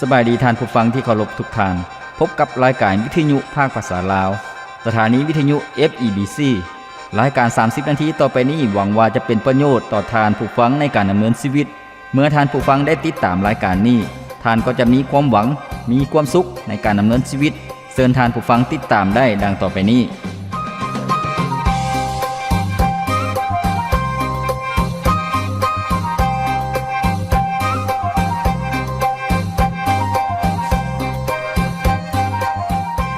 ສະບາຍດີທ່ານຜູ້ຟັງທີ່ເຄົາລົບທຸກທ່ານ. ພົບກັບລາຍການວິທະຍຸພາກພາສາລາວ, ສະຖານີວິທະຍຸ ເອຟ ອີ ບີ ຊີ. ລາຍການສາມສິບນາທີຕໍ່ໄປນີ້ ຫວັງວ່າຈະເປັນປະໂຫຍດຕໍ່ທ່ານຜູ້ຟັງໃນການດຳເນີນຊີວິດ. ເມື່ອທ່ານຜູ້ຟັງໄດ້ຕິດຕາມລາຍການນີ້, ທ່ານກໍຈະມີຄວາມຫວັງ, ມີຄວາມສຸກໃນການດຳເນີນຊີວິດ. ເຊີນທ່ານຜູ້ຟັງຕິດຕາມໄດ້ດັ່ງຕໍ່ໄປນີ້.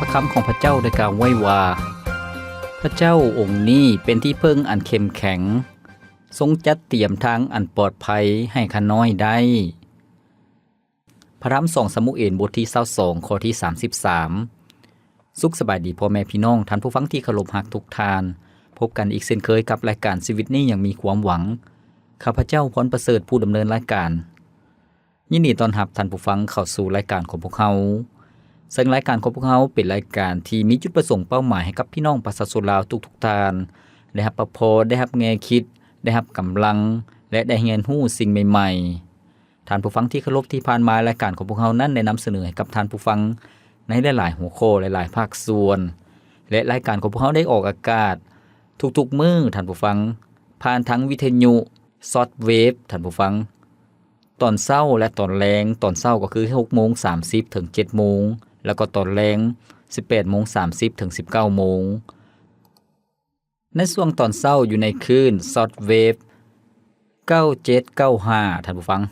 ພະຄຳຂອງພະເຈົ້າໄດ້ກ່າວໄວ້ວ່າ, ພະເຈົ້າອົງນີ້ເປັນທີ່ເພິ່ງອັນເຂັ້ມແຂງ, ຊົງຈັດຕຽມທາງອັນປອດໄພໃຫ້ຂ້ານ້ອຍໄດ້. ພະທຳສອງຊາມູເອນ ບົດທີຊາວສອງ ຂໍ້ທີສາມສິບສາມ. ສຸກສະບາຍດີພໍ່ແມ່ພີ່ນ້ອງ, ທ່ານຜູ້ຟັງທີ່ເຄົາລົບຮັກທຸກທ່ານ. ພົບກັນອີກເຊັ່ນເຄີຍກັບລາຍການຊີວິດນີ້ຍັງມີຄວາມຫວັງ. ຂ້າພະເຈົ້າ ພອນປະເສີດ ຜູ້ດຳເນີນລາຍການ. ຍິນດີຕ້ອນຮັບທ່ານຜູ້ຟັງເຂົ້າສູ່ລາຍການຂອງພວກເຮົາ. ເຊິ່ງລາຍການຂອງພວກເຮົາເປັນລາຍການທີ່ມີຈຸດປະສົງເປົ້າໝາຍໃຫ້ກັບພີ່ນ້ອງປະຊາຊົນລາວທຸກໆທ່ານ ໄດ້ຮັບພະພອນ, ໄດ້ຮັບແງ່ຄິດ, ໄດ້ຮັບກຳລັງ ແລະ ໄດ້ຮຽນຮູ້ສິ່ງໃໝ່ໆ. ທ່ານຜູ້ຟັງທີ່ເຄົາລົບ, ທີ່ຜ່ານມາລາຍການຂອງພວກເຮົານັ້ນໄດ້ນຳສະເໜີໃຫ້ກັບທ່ານຜູ້ຟັງໃນຫຼາຍໆຫົວຂໍ້, ຫຼາຍໆພາກສ່ວນ ແລະ ລາຍການຂອງພວກເຮົາໄດ້ອອກອາກາດທຸກໆມື້, ທ່ານຜູ້ຟັງ, ຜ່ານທາງວິທະຍຸຊອດເວບ, ທ່ານຜູ້ຟັງ, ຕອນເຊົ້າ ແລະ ຕອນແລງ. ຕອນເຊົ້າກໍຄືຫົກໂມງສາມສິບເຖິງເຈັດໂມງ, ແລ້ວກໍຕອນແລງສິບແປດໂມງສາມສິບເຖິງສິບເກົ້າໂມງ. ໃນຊ່ວງຕອນເຊົ້າຢູ່ໃນຄື້ນຊອດເວບເກົ້າເຈັດເກົ້າຫ້າ ທ່ານຜູ້ຟັງ,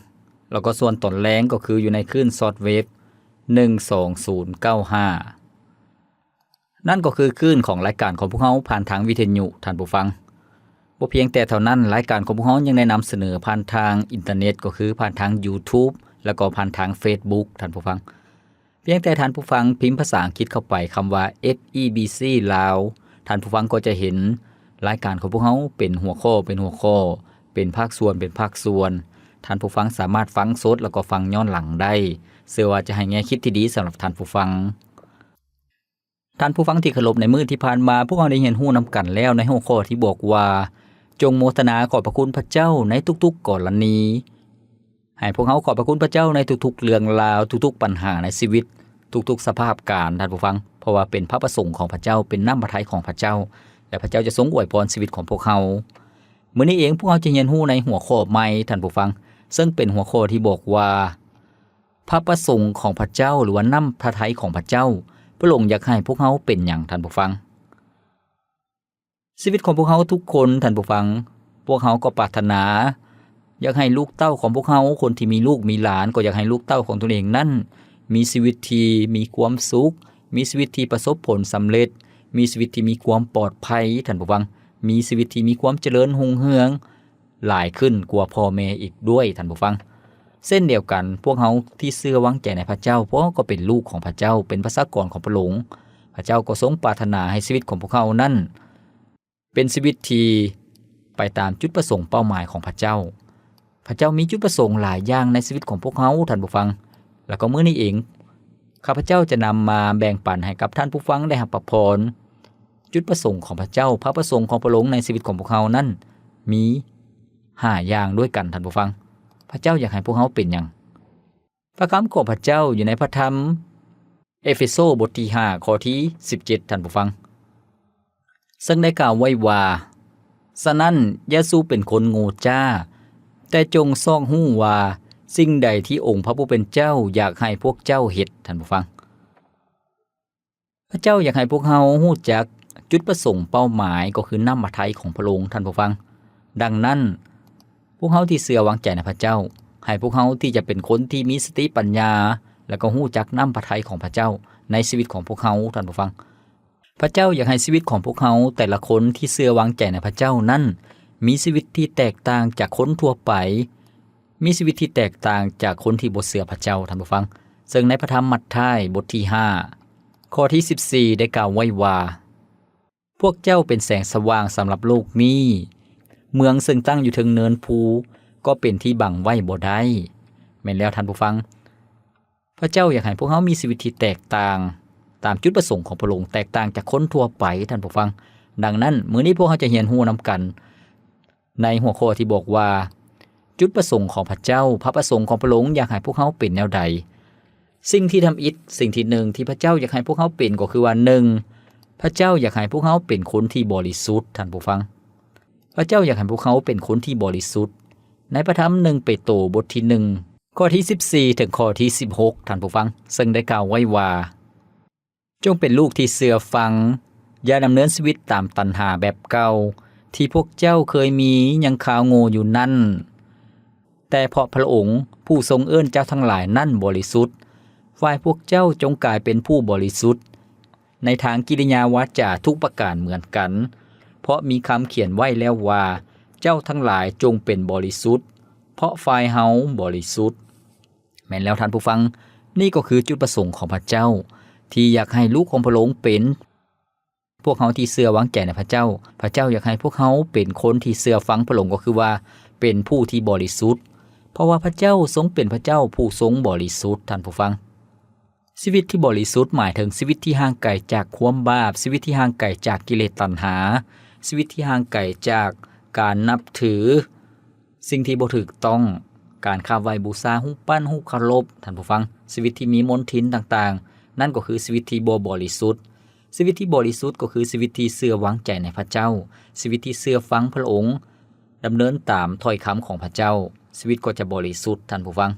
ແລ້ວກໍສ່ວນຕອນແລງກໍຄືຢູ່ໃນຄື້ນຊອດເວບໜຶ່ງສອງສູນເກົ້າຫ້າ. ນັ້ນກໍຄືຄື້ນຂອງລາຍການຂອງພວກເຮົາຜ່ານທາງວິທະຍຸ, ທ່ານຜູ້ຟັງ. ບໍ່ພຽງແຕ່ເທົ່ານັ້ນ, ລາຍການຂອງພວກເຮົາຍັງໄດ້ນຳສະເໜີຜ່ານທາງອິນເຕີເນັດ, ກໍຄືຜ່ານທາງ YouTube ແລ້ວກໍຜ່ານທາງ Facebook, ທ່ານຜູ້ຟັງ. ພຽງແຕ່ທ່ານຜູ້ຟັງພິມພາສາອັງກິດເຂົ້າໄປຄຳວ່າ ເອຟ ອີ ບີ ຊີ ລາວ, ທ່ານຜູ້ຟັງກໍຈະເຫັນລາຍການຂອງພວກເຮົາເປັນຫົວຂໍ້ ເປັນຫົວຂໍ້, ເປັນພາກສ່ວນ ເປັນພາກສ່ວນ. ທ່ານຜູ້ຟັງສາມາດຟັງສົດ ແລ້ວກໍຟັງຍ້ອນຫຼັງໄດ້. ເຊື່ອວ່າຈະໃຫ້ແງ່ຄິດທີ່ດີສຳລັບທ່ານຜູ້ຟັງ. ທ່ານຜູ້ຟັງທີ່ເຄົາລົບ, ໃນມື້ທີ່ຜ່ານມາ ພວກເຮົາໄດ້ຮຽນຮູ້ນຳກັນແລ້ວໃນຫົວຂໍ້ທີ່ບອກວ່າ, ຈົ່ງໂມທະນາຂອບພະຄຸນພະເຈົ້າໃນທຸກໆກໍລະນີ. ໃຫ້ພວກເຮົາຂອບພະຄຸນພະເຈົ້າໃນທຸກໆເລື່ອງລາວ, ທຸກໆບັນຫາໃນຊີວິດ, ທຸກໆສະພາບການ, ທ່ານຜູ້ຟັງ, ເພາະວ່າເປັນພະປະສົງຂອງພະເຈົ້າ, ເປັນນ້ຳພະໄທຂອງພະເຈົ້າ, ແລະ ພະເຈົ້າຈະຊົງອວຍພອນຊີວິດຂອງພວກເຮົາ. ມື້ນີ້ເອງ ພວກເຮົາຈະຮຽນຮູ້ໃນຫົວຂໍ້ໃໝ່, ທ່ານຜູ້ຟັງ, ເຊິ່ງເປັນຫົວຂໍ້ທີ່ບອກວ່າ, ພະປະສົງຂອງພະເຈົ້າ ຫຼືວ່ານ້ຳພະໄທຂອງພະເຈົ້າ, ພະອົງຢາກໃຫ້ພວກເຮົາເປັນຫຍັງ, ທ່ານຜູ້ຟັງ? ຊີວິດຂອງພວກເຮົາທຸກຄົນ, ທ່ານຜູ້ຟັງ, ພວກເຮົາກໍປາດຖະໜາຢາກໃຫ້ລູກເຕົ້າຂອງພວກເຮົາ, ຄົນທີ່ມີລູກມີຫຼານ, ກໍຢາກໃຫ້ລູກເຕົ້າຂອງຕົນເອງນັ້ນ ມີຊີວິດທີ່ມີຄວາມສຸກ, ມີຊີວິດທີ່ປະສົບຜົນສຳເລັດ, ມີຊີວິດທີ່ມີຄວາມປອດໄພ, ທ່ານຜູ້ຟັງ, ມີຊີວິດທີ່ມີຄວາມຈະເລີນຮຸ່ງເຮືອງ ຫຼາຍຂຶ້ນກວ່າພໍ່ແມ່ອີກດ້ວຍ, ທ່ານຜູ້ຟັງ. ເຊັ່ນດຽວກັນ, ພວກເຮົາທີ່ເຊື່ອວາງໃຈໃນພະເຈົ້າ, ພວກເຮົາກໍເປັນລູກຂອງພະເຈົ້າ, ເປັນປະຊາກອນຂອງພະອົງ. ພະເຈົ້າກໍຊົງປາດຖະໜາໃຫ້ຊີວິດຂອງພວກເຮົານັ້ນ ເປັນຊີວິດທີ່ໄປຕາມຈຸດປະສົງເປົ້າໝາຍຂອງພະເຈົ້າ. ພະເຈົ້າມີຈຸດປະສົງຫຼາຍຢ່າງໃນຊີວິດຂອງພວກເຮົາ, ທ່ານຜູ້ຟັງ. ແລ້ວກໍມື້ນີ້ເອງ, ຂ້າພະເຈົ້າຈະນຳມາແບ່ງປັນໃຫ້ກັບທ່ານຜູ້ຟັງໄດ້ຮັບພະພອນ. ຈຸດປະສົງຂອງພະເຈົ້າ, ພະປະສົງຂອງພະອົງໃນຊີວິດຂອງພວກເຮົານັ້ນ ມີຫ້າຢ່າງດ້ວຍກັນ, ທ່ານຜູ້ຟັງ. ພະເຈົ້າຢາກໃຫ້ພວກເຮົາເປັນຫຍັງ? ພະຄຳຂອງພະເຈົ້າຢູ່ໃນພະທຳເອເຟໂຊ ບົດທີຫ້າ ຂໍ້ທີສິບເຈັດ, ທ່ານຜູ້ຟັງ. ເຊິ່ງໄດ້ກ່າວໄວ້ວ່າ, ສະນັ້ນ, ຢ່າສູ່ເປັນຄົນໂງ່ຈ້າ, ແຕ່ຈົ່ງຊອກຮູ້ວ່າສິ່ງໃດທີ່ອົງພະຜູ້ເປັນເຈົ້າຢາກໃຫ້ພວກເຈົ້າເຮັດ, ທ່ານຜູ້ຟັງ. ພະເຈົ້າຢາກໃຫ້ພວກເຮົາຮູ້ຈັກຈຸດປະສົງເປົ້າໝາຍ, ກໍຄືນ້ຳພະໄທຂອງພະອົງ, ທ່ານຜູ້ຟັງ. ດັ່ງນັ້ນ, ພວກເຮົາທີ່ເຊື່ອວາງໃຈໃນພະເຈົ້າ, ໃຫ້ພວກເຮົາທີ່ຈະເປັນຄົນທີ່ມີສະຕິປັນຍາ, ແລະ ກໍຮູ້ຈັກນ້ຳພະໄທຂອງພະເຈົ້າໃນຊີວິດຂອງພວກເຮົາ, ທ່ານຜູ້ຟັງ. ພະເຈົ້າຢາກໃຫ້ຊີວິດຂອງພວກເຮົາແຕ່ລະຄົນທີ່ເຊື່ອວາງໃຈໃນພະເຈົ້ານັ້ນ ມີຊີວິດທີ່ແຕກຕ່າງຈາກຄົນທົ່ວໄປ, ມີຊີວິດທີ່ແຕກຕ່າງຈາກຄົນທີ່ບໍ່ເຊື່ອພະເຈົ້າ, ທ່ານຜູ້ຟັງ. ເຊິ່ງໃນພະທຳມັດທາຍ ບົດທີຫ້າ ຂໍ້ທີສິບສີ່ ໄດ້ກ່າວໄວ້ວ່າ, ພວກເຈົ້າເປັນແສງສະຫວ່າງສຳລັບໂລກນີ້. ເມືອງເຊິ່ງຕັ້ງຢູ່ເທິງເນີນພູ ກໍເປັນທີ່ບັງໄວ້ບໍ່ໄດ້. ແມ່ນແລ້ວ, ທ່ານຜູ້ຟັງ. ພະເຈົ້າຢາກໃຫ້ພວກເຮົາມີຊີວິດທີ່ແຕກຕ່າງ, ຕາມຈຸດປະສົງຂອງພະອົງ, ແຕກຕ່າງຈາກຄົນທົ່ວໄປ, ທ່ານຜູ້ຟັງ. ດັ່ງນັ້ນ, ມື້ນີ້ພວກເຮົາຈະຮຽນຮູ້ນຳກັນໃນຫົວຂໍ້ທີ່ບອກວ່າ, ຈຸດປະສົງຂອງພະເຈົ້າ, ພະປະສົງຂອງພະອົງຢາກໃຫ້ພວກເຮົາເປັນແນວໃດ? ສິ່ງທີ່ທຳອິດ, ສິ່ງທີໜຶ່ງທີ່ພະເຈົ້າຢາກໃຫ້ພວກເຮົາເປັນກໍຄືວ່າ ໜຶ່ງ, ພະເຈົ້າຢາກໃຫ້ພວກເຮົາເປັນຄົນທີ່ບໍລິສຸດ, ທ່ານຜູ້ຟັງ. ພະເຈົ້າຢາກໃຫ້ພວກເຮົາເປັນຄົນທີ່ບໍລິສຸດ. ໃນພະທຳໜຶ່ງເປໂຕ ບົດທີໜຶ່ງ ຂໍ້ທີສິບສີ່ ເຖິງຂໍ້ທີສິບຫົກ, ທ່ານຜູ້ຟັງ, ເຊິ່ງໄດ້ກ່າວໄວ້ວ່າ, ຈົ່ງເປັນລູກທີ່ເຊື່ອຟັງ, ຢ່າດຳເນີນຊີວິດຕາມຕັນຫາແບບເກົ່າ ທີ່ພວກເຈົ້າເຄີຍມີຍັງຄາວໂງ່ຢູ່ນັ້ນ. ແຕ່ເພາະພະອົງຜູ້ຊົງເອີ້ນເຈົ້າທັງຫຼາຍນັ້ນບໍລິສຸດ, ຝ່າຍພວກເຈົ້າຈົ່ງກາຍເປັນຜູ້ບໍລິສຸດ ໃນທາງກິລິຍາວາຈາທຸກປະການເໝືອນກັນ, ເພາະມີຄຳຂຽນໄວ້ແລ້ວວ່າ, ເຈົ້າທັງຫຼາຍຈົ່ງເປັນບໍລິສຸດ, ເພາະຝ່າຍເຮົາບໍລິສຸດ. ແມ່ນແລ້ວທ່ານຜູ້ຟັງ, ນີ້ກໍຄືຈຸດປະສົງຂອງພະເຈົ້າ ທີ່ຢາກໃຫ້ລູກຂອງພະອົງເປັນ ພວກເຮົາທີ່ເຊື່ອວາງໃຈໃນພະເຈົ້າ, ພະເຈົ້າຢາກໃຫ້ພວກເຮົາເປັນຄົນທີ່ເຊື່ອຟັງພະອົງ, ກໍຄືວ່າເປັນຜູ້ທີ່ບໍລິສຸດ, ເພາະວ່າພະເຈົ້າຊົງເປັນພະເຈົ້າຜູ້ຊົງບໍລິສຸດ, ທ່ານຜູ້ຟັງ. ຊີວິດທີ່ບໍລິສຸດໝາຍເຖິງຊີວິດທີ່ຫ່າງໄກຈາກຄວາມບາບ, ຊີວິດທີ່ຫ່າງໄກຈາກກິເລດຕັນຫາ, ຊີວິດທີ່ຫ່າງໄກຈາກການນັບຖື ສິ່ງທີ່ບໍ່ຖືກຕ້ອງ, ການຄາບໄຫວ້ບູຊາຮູບປັ້ນ, ຮູບເຄົາລົບ, ທ່ານຜູ້ຟັງ, ຊີວິດທີ່ມີມົນທິນຕ່າງໆ, ນັ້ນກໍຄືຊີວິດທີ່ບໍ່ບໍລິສຸດ. ຊີວິດທີ່ບໍລິສຸດກໍຄືຊີວິດທີ່ເຊື່ອວາງໃຈໃນພະເຈົ້າ, ຊີວິດທີ່ເຊື່ອຟັງພະອົງ, ດຳເນີນຕາມຖ້ອຍຄຳຂອງພະເຈົ້າ, ຊີວິດກໍຈະບໍລິສຸດ, ທ່ານຜູ້ຟັງ.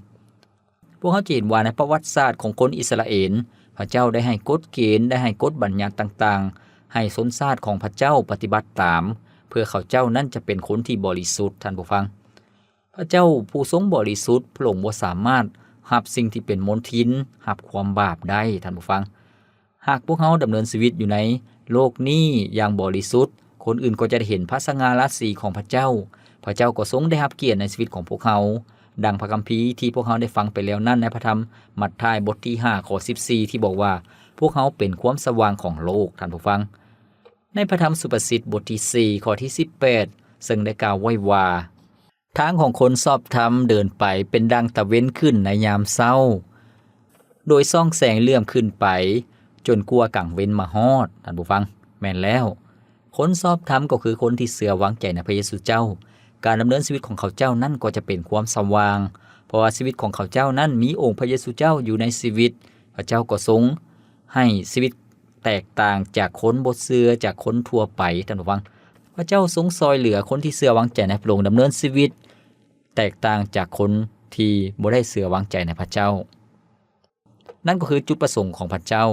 ພວກເຮົາຈະເຫັນວ່າໃນປະຫວັດສາດຂອງຄົນອິດສະຣາເອນ, ພະເຈົ້າໄດ້ໃຫ້ກົດເກນ, ໄດ້ໃຫ້ກົດບັນຍັດຕ່າງໆ, ໃຫ້ຊົນຊາດຂອງພະເຈົ້າປະຕິບັດຕາມ, ເພື່ອເຂົາເຈົ້ານັ້ນຈະເປັນຄົນທີ່ບໍລິສຸດ, ທ່ານຜູ້ຟັງ. ພະເຈົ້າຜູ້ຊົງບໍລິສຸດ, ພະອົງບໍ່ສາມາດຮັບສິ່ງທີ່ເປັນມົນທິນ, ຮັບຄວາມບາບໄດ້, ທ່ານຜູ້ຟັງ. ຫາກພວກເຮົາດຳເນີນຊີວິດຢູ່ໃນໂລກນີ້ຢ່າງບໍລິສຸດ, ຄົນອື່ນກໍຈະໄດ້ເຫັນພະສະຫງ່າລາສີຂອງພະເຈົ້າ. ພະເຈົ້າກໍຊົງໄດ້ຮັບກຽດໃນຊີວິດຂອງພວກເຮົາ, ດັ່ງພະຄຳພີທີ່ພວກເຮົາໄດ້ຟັງໄປແລ້ວນັ້ນໃນພະທຳມັດທາຍບົດທີຫ້າ ຂໍ້ສິບສີ່ ທີ່ບອກວ່າ, ພວກເຮົາເປັນຄວາມສະຫວ່າງຂອງໂລກ, ທ່ານຜູ້ຟັງ. ໃນພະທຳສຸພາສິດບົດທີສີ່ ຂໍ້ທີສິບແປດ ເຊິ່ງໄດ້ກ່າວໄວ້ວ່າ, ທາງຂອງຄົນຊອບທຳເດີນໄປເປັນດັ່ງຕາເວັນຂຶ້ນໃນຍາມເຊົ້າ, ໂດຍສ່ອງແສງເຫຼື້ອມຂຶ້ນໄປຈົນກວ່າກາງເວັນມາຮອດ. ທ່ານຜູ້ຟັງ, ແມ່ນແລ້ວ, ຄົນຊອບທຳກໍຄືຄົນທີ່ເຊື່ອວາງໃຈໃນພະເຢຊູເຈົ້າ. ການດຳເນີນຊີວິດຂອງເຂົາເຈົ້ານັ້ນກໍຈະເປັນຄວາມສະຫວ່າງ, ເພາະວ່າຊີວິດຂອງເຂົາເຈົ້ານັ້ນມີອົງພະເຢຊູເຈົ້າຢູ່ໃນຊີວິດ. ພະເຈົ້າກໍຊົງໃຫ້ຊີວິດ ແຕກຕ່າງຈາກຄົນບໍ່ເຊື່ອ, ຈາກຄົນທົ່ວໄປ, ທ່ານຜູ້ຟັງ. ພະເຈົ້າຊົງຊ່ອຍເຫຼືອຄົນທີ່ເຊື່ອວາງໃຈໃນພະອົງດຳເນີນຊີວິດແຕກຕ່າງຈາກຄົນທີ່ບໍ່ໄດ້ເຊື່ອວາງໃຈໃນພະເຈົ້າ. ນັ້ນກໍຄືຈຸດປະສົງຂອງພະເຈົ້າ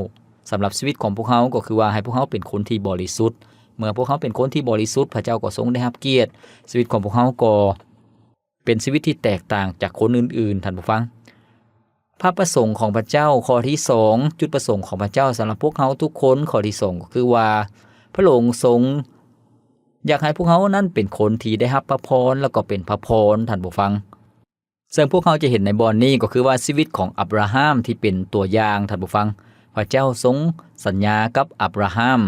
ສຳລັບຊີວິດຂອງພວກເຮົາ, ກໍຄືວ່າໃຫ້ພວກເຮົາເປັນຄົນທີ່ບໍລິສຸດ. ເມື່ອພວກເຮົາເປັນຄົນທີ່ບໍລິສຸດ, ພະເຈົ້າກໍຊົງໄດ້ຮັບກຽດ. ຊີວິດຂອງພວກເຮົາກໍ ເປັນຊີວິດທີ່ແຕກຕ່າງຈາກຄົນອື່ນໆ, ທ່ານຜູ້ຟັງ. ພະປະສົງຂອງພະເຈົ້າ ຂໍ້ທີສອງ, ຈຸດປະສົງຂອງພະເຈົ້າສຳລັບພວກເຮົາທຸກຄົນ ຂໍ້ທີສອງ ກໍຄືວ່າ ພະອົງຊົງຢາກໃຫ້ພວກເຮົານັ້ນເປັນຄົນທີ່ໄດ້ຮັບພະພອນ ແລ້ວກໍເປັນພະພອນ, ທ່ານຜູ້ຟັງ. ເຊິ່ງພວກເຮົາຈະເຫັນໃນບ່ອນນີ້ ກໍຄືວ່າຊີວິດຂອງອັບຣາຮາມທີ່ເປັນຕົວຢ່າງ, ທ່ານຜູ້ຟັງ. ພະເຈົ້າຊົງສັນຍາກັບອັບຣາຮາມ,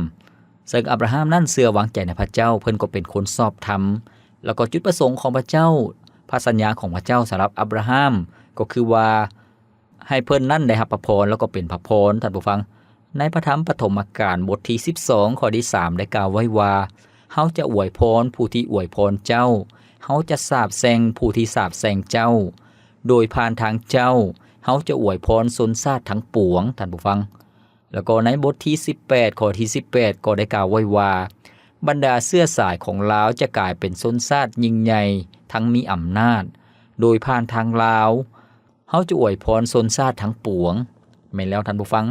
ເຊິ່ງອັບຣາຮາມນັ້ນເຊື່ອວາງໃຈໃນພະເຈົ້າ, ເພິ່ນກໍເປັນຄົນຊອບທຳ. ແລ້ວກໍຈຸດປະສົງຂອງພະເຈົ້າ, ພະສັນຍາຂອງພະເຈົ້າສຳລັບອັບຣາຮາມ ກໍຄືວ່າໃຫ້ເພິ່ນນັ້ນໄດ້ຮັບພະພອນ ແລ້ວກໍເປັນພະພອນ, ທ່ານຜູ້ຟັງ. ໃນພະທຳປະຖົມມະການບົດທີສິບສອງ ຂໍ້ທີສາມ ໄດ້ກ່າວໄວ້ວ່າ, ເຮົາຈະອວຍພອນຜູ້ທີ່ອວຍພອນເຈົ້າ, ເຮົາຈະສາບແຊ່ງຜູ້ທີ່ສາບແຊ່ງເຈົ້າ. ໂດຍຜ່ານທາງເຈົ້າ, ເຮົາຈະອວຍພອນຊົນຊາດທັງປວງ, ທ່ານຜູ້ຟັງ. ແລ້ວກໍໃນບົດທີສິບແປດ ຂໍ້ທີສິບແປດ ກໍໄດ້ກ່າວໄວ້ວ່າ, ບັນດາເຊື້ອສາຍຂອງລາວຈະກາຍເປັນຊົນຊາດຍິ່ງໃຫຍ່ ທັງມີອຳນາດ. ໂດຍຜ່ານທາງລາວ, ເຮົາຈະອວຍພອນຊົນຊາດທັງປວງ. ແມ່ນແລ້ວ, ທ່ານຜູ້ຟັງ,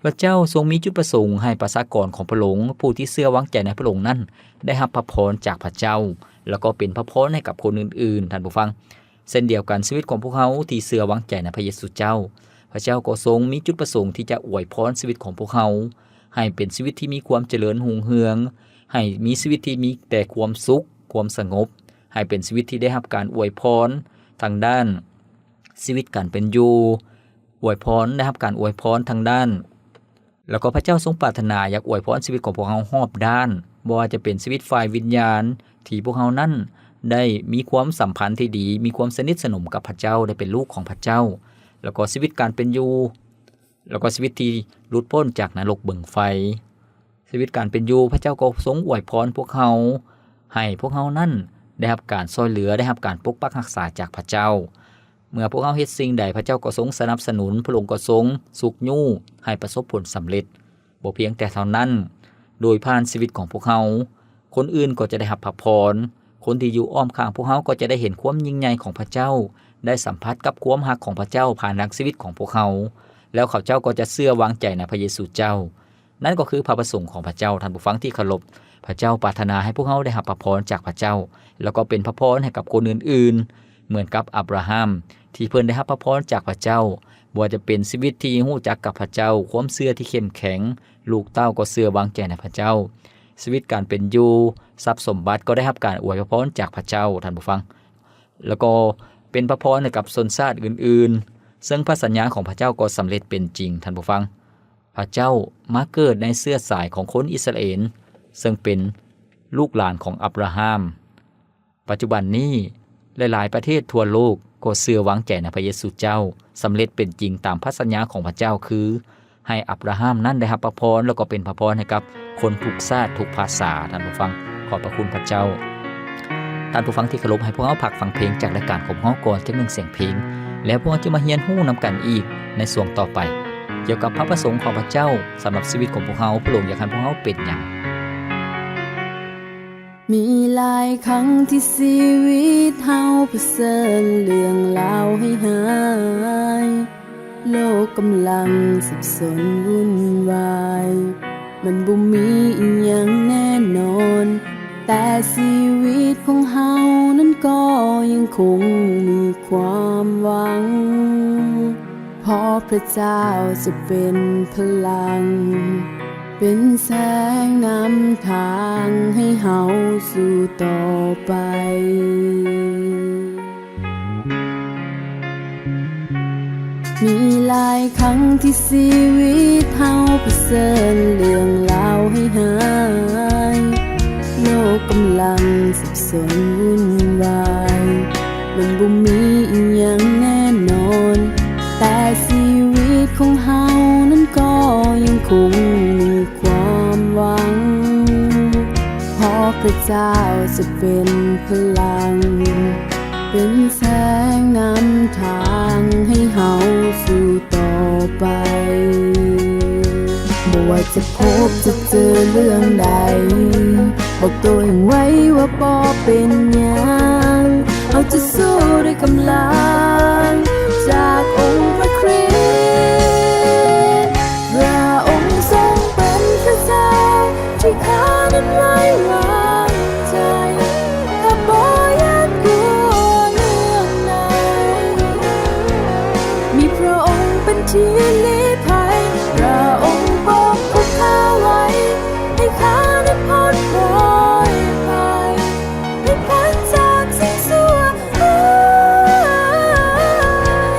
ພະເຈົ້າຊົງມີຈຸດປະສົງໃຫ້ປະຊາກອນຂອງພະອົງ, ຜູ້ທີ່ເຊື່ອວາງໃຈໃນພະອົງນັ້ນ, ໄດ້ຮັບພະພອນຈາກພະເຈົ້າ, ແລ້ວກໍເປັນພະພອນໃຫ້ກັບຄົນອື່ນໆ, ທ່ານຜູ້ຟັງ. ເຊັ່ນດຽວກັນ, ຊີວິດຂອງພວກເຮົາທີ່ເຊື່ອວາງໃຈໃນພະເຢຊູເຈົ້າ, ພະເຈົ້າກໍຊົງມີຈຸດປະສົງທີ່ຈະອວຍພອນຊີວິດຂອງພວກເຮົາ, ໃຫ້ເປັນຊີວິດທີ່ມີຄວາມຈະເລີນຮຸ່ງເຮືອງ, ໃຫ້ມີຊີວິດທີ່ມີແຕ່ຄວາມສຸກ, ຄວາມສະຫງົບ, ໃຫ້ເປັນຊີວິດທີ່ໄດ້ຮັບການອວຍພອນທາງດ້ານ ຊີວິດການເປັນຢູ່, ອວຍພອນ, ໄດ້ຮັບການອວຍພອນທາງດ້ານ, ແລ້ວກໍພະເຈົ້າຊົງປາດຖະໜາຢາກອວຍພອນຊີວິດຂອງພວກເຮົາຮອບດ້ານ, ບໍ່ວ່າຈະເປັນຊີວິດຝ່າຍວິນຍານ ທີ່ພວກເຮົານັ້ນໄດ້ມີຄວາມສຳພັນທີ່ດີ, ມີຄວາມສະໜິດສະໜົມກັບພະເຈົ້າ, ໄດ້ເປັນລູກຂອງພະເຈົ້າ, ແລ້ວກໍຊີວິດການເປັນຢູ່, ແລ້ວກໍຊີວິດທີ່ຫຼຸດພົ້ນຈາກນະລົກເບິ່ງໄຟ. ຊີວິດການເປັນຢູ່, ພະເຈົ້າກໍຊົງອວຍພອນພວກເຮົາ, ໃຫ້ພວກເຮົານັ້ນໄດ້ຮັບການຊ່ອຍເຫຼືອ, ໄດ້ຮັບການປົກປັກຮັກສາຈາກພະເຈົ້າ. ເມື່ອພວກເຮົາເຮັດສິ່ງໃດ, ພະເຈົ້າກໍຊົງສະໜັບສະໜູນ, ພະອົງກໍຊົງຊຸກຍູ້ໃຫ້ປະສົບຜົນສຳເລັດ. ບໍ່ພຽງແຕ່ເທົ່ານັ້ນ, ໂດຍຜ່ານຊີວິດຂອງພວກເຮົາ, ຄົນອື່ນກໍຈະໄດ້ຮັບພະພອນ. ຄົນທີ່ຢູ່ອ້ອມຂ້າງພວກເຮົາກໍຈະໄດ້ເຫັນຄວາມຍິ່ງໃຫຍ່ຂອງພະເຈົ້າ, ໄດ້ສຳຜັດກັບຄວາມຮັກຂອງພະເຈົ້າຜ່ານທາງຊີວິດຂອງພວກເຮົາ, ແລ້ວເຂົາເຈົ້າກໍຈະເຊື່ອວາງໃຈໃນພະເຢຊູເຈົ້າ. ນັ້ນກໍຄືພະປະສົງຂອງພະເຈົ້າ. ທ່ານຜູ້ຟັງທີ່ເຄົາລົບ, ພະເຈົ້າປາດຖະໜາໃຫ້ພວກເຮົາໄດ້ຮັບພະພອນຈາກພະເຈົ້າ, ແລ້ວກໍເປັນພະພອນໃຫ້ກັບຄົນອື່ນໆ, ເໝືອນກັບອັບຣາຮາມ ທີ່ເພິ່ນໄດ້ຮັບພະພອນຈາກພະເຈົ້າ, ບໍ່ວ່າຈະເປັນຊີວິດທີ່ຮູ້ຈັກກັບພະເຈົ້າ, ຄວາມເຊື່ອທີ່ເຂັ້ມແຂງ, ລູກເຕົ້າກໍເຊື່ອວາງໃຈໃນພະເຈົ້າ, ຊີວິດການເປັນຢູ່, ຊັບສົມບັດກໍໄດ້ຮັບການອວຍພະພອນຈາກພະເຈົ້າ, ທ່ານຜູ້ຟັງ, ແລ້ວກໍເປັນພະພອນໃຫ້ກັບຊົນຊາດອື່ນໆ, ເຊິ່ງພະສັນຍາຂອງພະເຈົ້າກໍສຳເລັດເປັນຈິງ, ທ່ານຜູ້ຟັງ. ພະເຈົ້າມາເກີດໃນເຊື້ອສາຍຂອງຄົນອິດສະຣາເອນ, ເຊິ່ງເປັນລູກຫຼານຂອງອັບຣາຮາມ. ປັດຈຸບັນນີ້, ຫຼາຍໆປະເທດທົ່ວໂລກກໍເຊື່ອວາງໃຈໃນພະເຢຊູເຈົ້າ, ສຳເລັດເປັນຈິງຕາມພະສັນຍາຂອງພະເຈົ້າ, ຄືໃຫ້ອັບຣາຮາມນັ້ນໄດ້ຮັບພະພອນ, ແລ້ວກໍເປັນພະພອນໃຫ້ກັບຄົນທຸກຊາດທຸກພາສາ. ທ່ານຜູ້ຟັງ, ຂອບພະຄຸນພະເຈົ້າ. ທ່ານຜູ້ຟັງທີ່ເຄົາລົບ, ໃຫ້ພວກເຮົາພັກຟັງເພງຈາກລາຍການຂອງເຮົາກ່ອນຈັກໜຶ່ງສຽງເພງ, ແລ້ວພວກເຮົາຈະມາຮຽນຮູ້ນຳກັນອີກໃນຊ່ວງຕໍ່ໄປ ກ່ຽວກັບພະປະສົງຂອງພະເຈົ້າສຳລັບຊີວິດຂອງພວກເຮົາ. ພະອົງຢາກໃຫ້ພວກເຮົາເປັນຫຍັງ? ມີຫຼາຍຄັ້ງທີ່ຊີວິດເຮົາປະເຊີນເລື່ອງລາວຮ້າຍໆ, ໂລກກຳລັງສັບສົນວຸ່ນວາຍ, ມັນບໍ່ມີອີ່ຫຍັງແນ່ນອນ, ແຕ່ຊີວິດຂອງເຮົານັ້ນກໍຍັງຄົງມີຄວາມຫວັງ. ເພາະພະເຈົ້າຈະເປັນພະລັງ, ເປັນແສງນຳທາງໃຫ້ເຮົາສູ້ຕໍ່ໄປ. ມີຫຼາຍຄັ້ງທີ່ຊີວິດເຮົາປະເຊີນເລື່ອງລາວຮ້າຍໆ, ໂລກກຳລັງສັບສົນວຸ່ນວາຍ, ມັນບໍ່ມີອີ່ຫຍັງແນ່ນອນ, ແຕ່ຊີວິດຂອງເຮົານັ້ນກໍຍັງຄົງມີຄວາມຫວັງ, ເພາະພະເຈົ້າຈະເປັນພະລັງ, ເປັນແສງນຳທາງໃຫ້ເຮົາສູ້ຕໍ່ໄປ. ບໍ່ວ່າຈະພົບຈະເຈີເລື່ອງໃດ, ບອກໂຕເອງໄວ້ວ່າບໍ່ເປັນຫຍັງ, ເຮົາຈະສູ້ດ້ວຍກຳລັງຈາກອົງພະຄຣິດ. ພຣະອົງຊົງເປັນພຣະເຈົ້າທີ່ຂ້ານັ້ນໄວ້ວາງໃຈ, ຂ້າບໍ່ຢ້ານກົວເລື່ອງໃດ. ມີພຣະອົງເປັນທີ່ລີ້ໄພ, ພຣະອົງປົກຄຸມຂ້າໄວ້, ໃຫ້ຂ້ານັ້ນພົ້ນໂພຍໄພ, ໃຫ້ພົ້ນຈາກສິ່ງຊົ່ວຮ້າ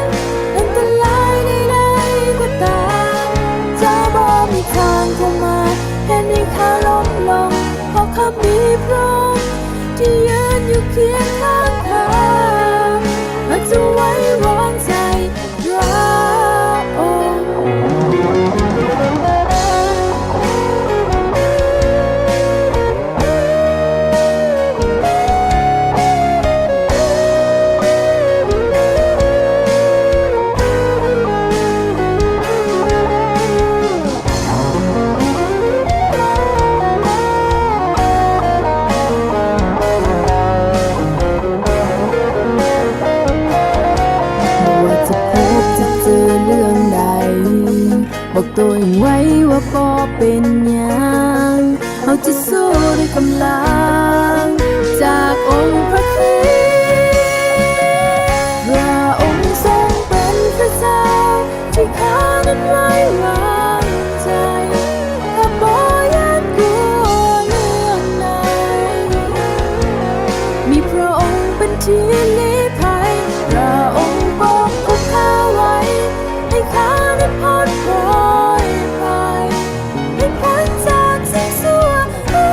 ຍ. ອັນຕະລາຍໃດໆກໍຕາມ, ເຈົ້າບໍ່ມີທາງເຂົ້າມາເຮັດໃຫ້ຂ້າລົ້ມລົງ, ເພາະຂ້າມີພຣະອົງທີ່ຢືນຢູ່ຄຽງຂ້າງຂ້າ, ຂ້າຈະໄວ້ວາງໃຈພຣະອົງ. ບໍ່ວ່າຈະພົບຈະເຈີເລື່ອງໃດ, ບອກໂຕເອງໄວ້ວ່າບໍ່ເປັນຫຍັງ, ເຮົາຈະສູ້ດ້ວຍກຳລັງຈາກອົງພຣະຄຣິດ. ພຣະອົງຊົງເປັນພຣະເຈົ້າ ທີ່ຂ້ານັ້ນໄວ້ວາງໃຈ, ຂ້າບໍ່ຢ້ານກົວເລື່ອງໃດ. ມີພຣະອົງເປັນທີ່ລີ້ໄພ, ພຣະອົງປົກຄຸມຂ້າໄວ້, ໃຫ້ຂ້ານັ້ນພົ້ນໂພຍໄພ, ໃຫ້ພົ້ນຈາກສິ່ງຊົ່ວຮ້າ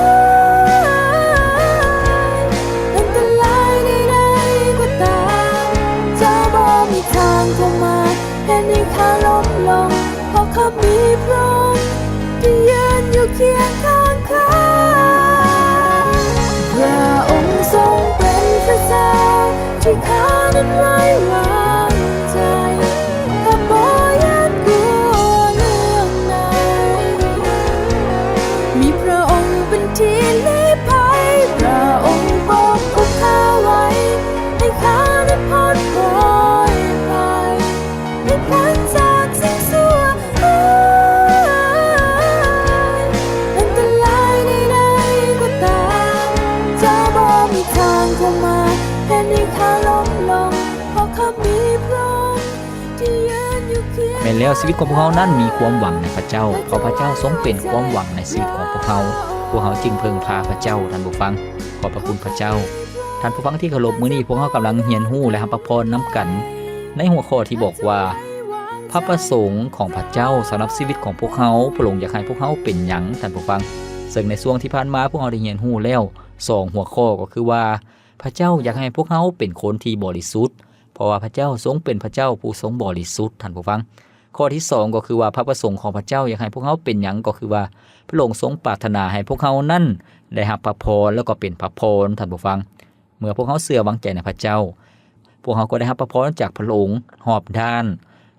ຍ. ອັນຕະລາຍໃດໆກໍຕາມ, ເຈົ້າບໍ່ມີທາງເຂົ້າມາ ເຮັດໃຫ້ຂ້າລົ້ມລົງ, ເພາະຂ້າມີພຣະອົງທີ່ຢືນຢູ່ຄຽງຂ້າງຂ້າ. ພຣະອົງຊົງເປັນພຣະເຈົ້າທີ່ຂ້ານັ້ນໄວ້ວາງ ແລ້ວຊີວິດຂອງພວກເຮົານັ້ນມີຄວາມຫວັງໃນພະເຈົ້າ, ເພາະພະເຈົ້າຊົງເປັນຄວາມຫວັງໃນຊີວິດຂອງພວກເຮົາ. ພວກເຮົາຈຶ່ງເພິ່ງພາພະເຈົ້າ, ທ່ານຜູ້ຟັງ. ຂອບພະຄຸນພະເຈົ້າ. ທ່ານຜູ້ຟັງທີ່ເຄົາລົບ, ມື້ນີ້ພວກເຮົາກຳລັງຮຽນຮູ້ ແລະ ຮັບພະພອນນຳກັນ ໃນຫົວຂໍ້ທີ່ບອກວ່າ ພະປະສົງຂອງພະເຈົ້າສຳລັບຊີວິດຂອງພວກເຮົາ, ພະອົງຢາກໃຫ້ພວກເຮົາເປັນຫຍັງ, ທ່ານຜູ້ຟັງ. ເຊິ່ງໃນຊ່ວງທີ່ຜ່ານມາ ພວກເຮົາໄດ້ຮຽນຮູ້ແລ້ວສອງຫົວຂໍ້, ກໍຄືວ່າ ພະເຈົ້າຢາກໃຫ້ພວກເຮົາເປັນຄົນທີ່ບໍລິສຸດ, ເພາະວ່າພະເຈົ້າຊົງເປັນພະເຈົ້າຜູ້ຊົງບໍລິສຸດ, ທ່ານຜູ້ຟັງ. ຂໍ້ທີສອງ ກໍຄືວ່າ ພະປະສົງຂອງພະເຈົ້າຢາກໃຫ້ພວກເຮົາເປັນຫຍັງ, ກໍຄືວ່າ ພະອົງຊົງປາດຖະໜາໃຫ້ພວກເຮົານັ້ນໄດ້ຮັບພະພອນ ແລ້ວກໍເປັນພະພອນ, ທ່ານຜູ້ຟັງ. ເມື່ອພວກເຮົາເຊື່ອວາງໃຈໃນພະເຈົ້າ, ພວກເຮົາກໍໄດ້ຮັບພະພອນຈາກພະອົງຮອບດ້ານ.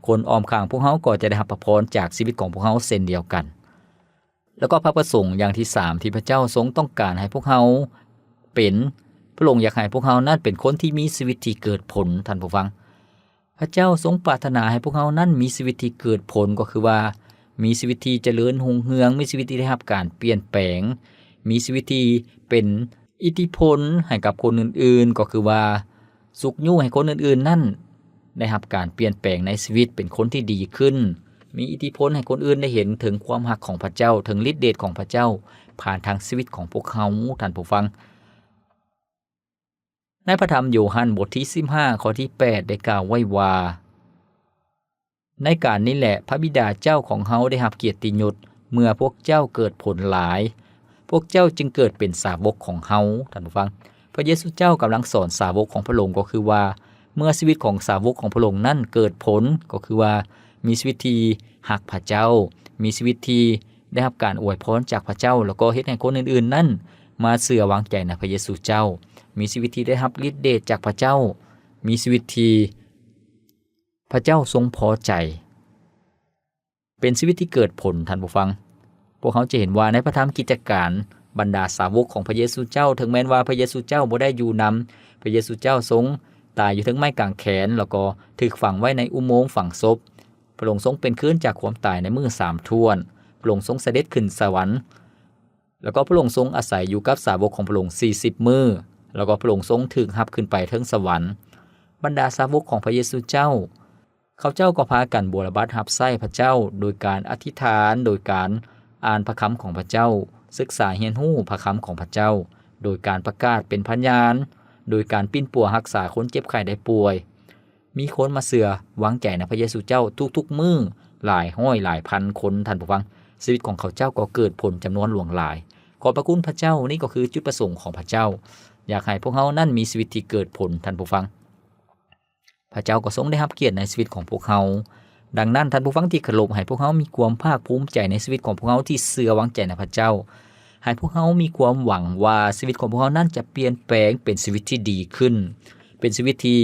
ຄົນອ້ອມຂ້າງພວກເຮົາກໍຈະໄດ້ຮັບພະພອນຈາກຊີວິດຂອງພວກເຮົາເຊັ່ນດຽວກັນ. ແລ້ວກໍພະປະສົງຢ່າງທີສາມທີ່ພະເຈົ້າຊົງຕ້ອງການໃຫ້ພວກເຮົາເປັນ, ພະອົງຢາກໃຫ້ພວກເຮົານັ້ນເປັນຄົນທີ່ມີຊີວິດທີ່ເກີດຜົນ, ທ່ານຜູ້ຟັງ. ພະເຈົ້າຊົງປາດຖະໜາໃຫ້ພວກເຮົານັ້ນມີຊີວິດທີ່ເກີດຜົນ, ກໍຄືວ່າມີຊີວິດທີ່ຈະເລີນຮຸ່ງເຮືອງ, ມີຊີວິດທີ່ໄດ້ຮັບການປ່ຽນແປງ, ມີຊີວິດທີ່ເປັນອິດທິພົນໃຫ້ກັບຄົນອື່ນໆ, ກໍຄືວ່າຊຸກຍູ້ໃຫ້ຄົນອື່ນໆນັ້ນໄດ້ຮັບການປ່ຽນແປງໃນຊີວິດ, ເປັນຄົນທີ່ດີຂຶ້ນ, ມີອິດທິພົນໃຫ້ຄົນອື່ນໄດ້ເຫັນເຖິງຄວາມຮັກຂອງພະເຈົ້າ, ເຖິງລິດເດດຂອງພະເຈົ້າ, ຜ່ານທາງຊີວິດຂອງພວກເຮົາ, ທ່ານຜູ້ຟັງ. ໃນພະທຳໂຢຮັນບົດທີສິບຫ້າ ຂໍ້ທີແປດ ໄດ້ກ່າວໄວ້ວ່າ, ໃນການນີ້ແຫຼະ ພະບິດາເຈົ້າຂອງເຮົາໄດ້ຮັບກຽດຕິຍົດ ເມື່ອພວກເຈົ້າເກີດຜົນຫຼາຍ, ພວກເຈົ້າຈຶ່ງເກີດເປັນສາວົກຂອງເຮົາ. ທ່ານຜູ້ຟັງ, ພະເຢຊູເຈົ້າກຳລັງສອນສາວົກຂອງພະອົງ, ກໍຄືວ່າ ເມື່ອຊີວິດຂອງສາວົກຂອງພະອົງນັ້ນເກີດຜົນ, ກໍຄືວ່າມີຊີວິດທີ່ຮັກພະເຈົ້າ, ມີຊີວິດທີ່ໄດ້ຮັບການອວຍພອນຈາກພະເຈົ້າ, ແລ້ວກໍເຮັດໃຫ້ຄົນອື່ນໆນັ້ນມາເຊື່ອວາງໃຈໃນພະເຢຊູເຈົ້າ, ມີຊີວິດທີ່ໄດ້ຮັບລິດເດດຈາກພະເຈົ້າ, ມີຊີວິດທີ່ພະເຈົ້າຊົງພໍໃຈ, ເປັນຊີວິດທີ່ເກີດຜົນ, ທ່ານຜູ້ຟັງ. ພວກເຮົາຈະເຫັນວ່າໃນພະທຳກິດຈະການ, ບັນດາສາວົກຂອງພະເຢຊູເຈົ້າ, ເຖິງແມ່ນວ່າພະເຢຊູເຈົ້າບໍ່ໄດ້ຢູ່ນຳ, ພະເຢຊູເຈົ້າຊົງຕາຍຢູ່ເທິງໄມ້ກາງແຂນ, ແລ້ວກໍຖືກຝັງໄວ້ໃນອຸໂມງຝັງສົບ. ພະອົງຊົງເປັນຄືນຈາກຄວາມຕາຍໃນມື້ສາມຖ້ວນ. ພະອົງຊົງສະເດັດຂຶ້ນສະຫວັນ, ແລ້ວກໍພະອົງຊົງອາໄສຢູ່ກັບສາວົກຂອງພະອົງສີ່ສິບມື້, ແລ້ວກໍພະອົງຊົງຖືກຮັບຂຶ້ນໄປເທິງສະຫວັນ. ບັນດາສາວົກຂອງພະເຢຊູເຈົ້າ, ເຂົາເຈົ້າກໍພາກັນບົວລະບັດຮັບໃຊ້ພະເຈົ້າ ໂດຍການອະທິຖານ, ໂດຍການອ່ານພະຄຳຂອງພະເຈົ້າ, ສຶກສາຮຽນຮູ້ພະຄຳຂອງພະເຈົ້າ, ໂດຍການປະກາດເປັນພະຍານ, ໂດຍການປິ່ນປົວຮັກສາຄົນເຈັບໄຂ້ໄດ້ປ່ວຍ. ມີຄົນມາເຊື່ອວາງໃຈໃນພະເຢຊູເຈົ້າທຸກໆມື້ ຫຼາຍຮ້ອຍຫຼາຍພັນຄົນ, ທ່ານຜູ້ຟັງ. ຊີວິດຂອງເຂົາເຈົ້າກໍເກີດຜົນຈຳນວນຫຼວງຫຼາຍ. ຂອບພະຄຸນພະເຈົ້າ, ນີ້ກໍຄືຈຸດປະສົງຂອງພະເຈົ້າ, ຢາກໃຫ້ພວກເຮົານັ້ນມີຊີວິດທີ່ເກີດຜົນ, ທ່ານຜູ້ຟັງ. ພະເຈົ້າກໍຊົງໄດ້ຮັບກຽດໃນຊີວິດຂອງພວກເຮົາ. ດັ່ງນັ້ນ, ທ່ານຜູ້ຟັງທີ່ເຄົາລົບ, ໃຫ້ພວກເຮົາມີຄວາມພາກພູມໃຈໃນຊີວິດຂອງພວກເຮົາທີ່ເຊື່ອວາງໃຈໃນພະເຈົ້າ. ໃຫ້ພວກເຮົາມີຄວາມຫວັງວ່າຊີວິດຂອງພວກເຮົານັ້ນຈະປ່ຽນແປງເປັນຊີວິດທີ່ດີຂຶ້ນ, ເປັນຊີວິດທີ່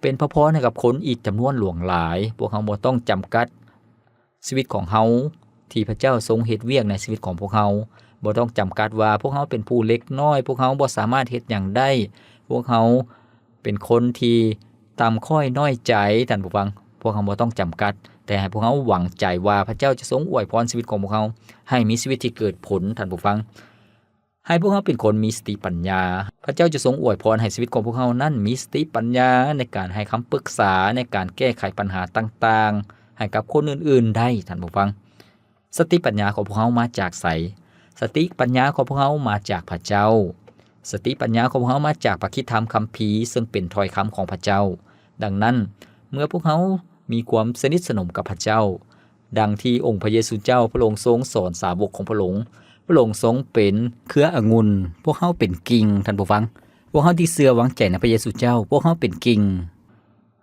ເປັນພະພອນໃຫ້ກັບຄົນອີກຈຳນວນຫຼວງຫຼາຍ. ພວກເຮົາບໍ່ຕ້ອງຈຳກັດຊີວິດຂອງເຮົາ ທີ່ພະເຈົ້າຊົງເຮັດວຽກໃນຊີວິດຂອງພວກເຮົາ, ບໍ່ຕ້ອງຈຳກັດວ່າພວກເຮົາເປັນຜູ້ເລັກນ້ອຍ, ພວກເຮົາບໍ່ສາມາດເຮັດຫຍັງໄດ້, ພວກເຮົາເປັນຄົນທີ່ຕ່ຳຕ້ອຍນ້ອຍໃຈ, ທ່ານຜູ້ຟັງ. ພວກເຮົາບໍ່ຕ້ອງຈຳກັດ, ແຕ່ໃຫ້ພວກເຮົາຫວັງໃຈວ່າພະເຈົ້າຈະຊົງອວຍພອນຊີວິດຂອງພວກເຮົາໃຫ້ມີຊີວິດທີ່ເກີດຜົນ, ທ່ານຜູ້ຟັງ. ໃຫ້ພວກເຮົາເປັນຄົນມີສະຕິປັນຍາ. ພະເຈົ້າຈະຊົງອວຍພອນໃຫ້ຊີວິດຂອງພວກເຮົານັ້ນມີສະຕິປັນຍາໃນການໃຫ້ຄຳປຶກສາ, ໃນການແກ້ໄຂບັນຫາຕ່າງໆໃຫ້ກັບຄົນອື່ນໆໄດ້, ທ່ານຜູ້ຟັງ. ສະຕິປັນຍາຂອງພວກເຮົາມາຈາກໃສ? ສະຕິປັນຍາຂອງພວກເຮົາມາຈາກພະເຈົ້າ. ສະຕິປັນຍາຂອງພວກເຮົາມາຈາກພະຄຣິສຕະທຳຄຳພີ, ເຊິ່ງເປັນຖ້ອຍຄຳຂອງພະເຈົ້າ. ດັ່ງນັ້ນ, ເມື່ອພວກເຮົາມີຄວາມສະໜິດສະໜົມກັບພະເຈົ້າ, ດັ່ງທີ່ອົງພະເຢຊູເຈົ້າ ພະອົງຊົງສອນສາວົກຂອງພະອົງ, ພະອົງຊົງເປັນເຄືອອະງຸ່ນ, ພວກເຮົາເປັນກິ່ງ, ທ່ານຜູ້ຟັງ. ພວກເຮົາທີ່ເຊື່ອວາງໃຈໃນພະເຢຊູເຈົ້າ, ພວກເຮົາເປັນກິ່ງ.